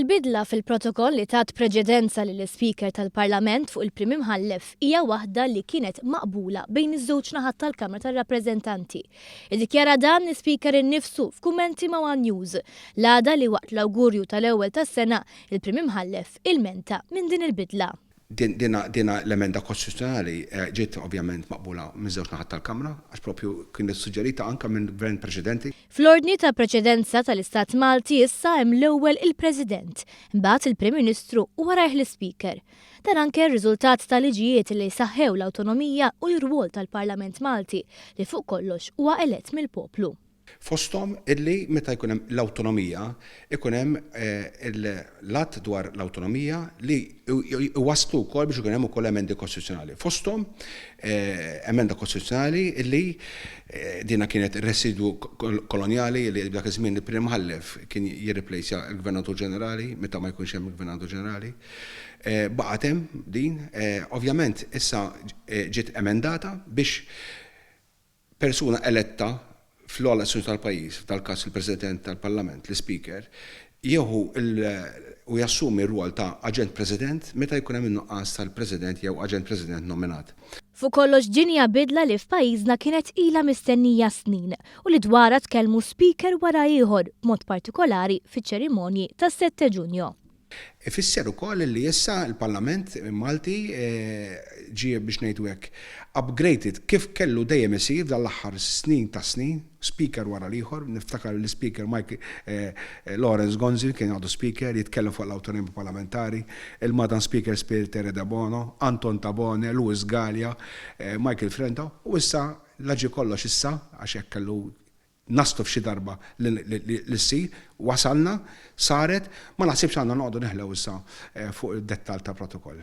Il-bidla fil-protokoll li tat preċedenza lill-Ispeaker tal-Parlament fuq il-Prim Imħallef hija waħda li kienet maqbula bejn iż-żewġ naħat tal-Kamra tar-Rappreżentanti. Iddikjara dan l-Ispeaker innifsu f'kummenti ma' one News l-għada li waqt l-awgurju tal-ewwel tas-sena, il-Prim Imħallef ilmenta minn din il-bidla. Dina l-emenda kostituzzjonali ġiet ovvjament maqbula miż-żewġ naħat tal-Kamra għax propju kienet suġġerita anke minn gvern preċedenti. Fl-ordni ta' preċedenza tal-Istat Malti issa hemm l-ewwel il-President, imbagħad il-Prim Ministru u warajh l-Ispeaker. Dan anke r-riżultat ta' liġijiet li saħħew l-awtonomija u l-irwol tal-Parlament Malti li fuq kollox huwa elett mill-poplu. Fosthom illi meta jkun hemm l-awtonomija, ikun hemm l-Att dwar l-Awtonomija li jwasslu wkoll biex ikun hemm ukoll emendi kostituzzjonali. Fosthom emenda kostituzzjonali illi dina kienet residwu kolonjali li dak iż-żmien il-Prim Imħallef kien jirriplejsja l-Gvernatur Ġenerali meta ma jkunx hemm il-Gvernatur Ġenerali. Baqgħet hemm din. Ovvjament issa ġiet emendata biex Persuna eletta fl-ogħla istituzzjoni tal-pajjiż, f'dal-każ il-President tal-Parlament, l-Ispeaker, jieħu u jassumi r-rwol ta' Aġent President meta jkun hemm in-nuqqas tal-President jew Aġent President nominat. Fuq kollox din hija bidla li f'pajjiżna kienet ilha mistennija snin u li dwarha tkellmu Speaker wara ieħor b'mod partikolari fiċ-ċerimonji tas-Sette Giugno. Ifisser ukoll li issa l-Parlament Malti ġie biex ngħidu hekk upgraded kif kellu dejjem isir f'dan l-aħħar snin ta' snin, Speaker wara l-ieħor, niftakar l-Ispeaker Mike Lawrence Gonzi kien għadu Speaker jitkellem fuq l-awtonomija parlamentari, il-Madam Speaker Spiritere Debono, Anton Tabone, Louis Galea, Michael Frendo u issa la ġie kollox issa għax hekk kellu Naslu f'xi darba li ssir, wasalna, saret, ma naħsibx għandna noqogħdu neħlew issa fuq id-dettall ta' protokoll.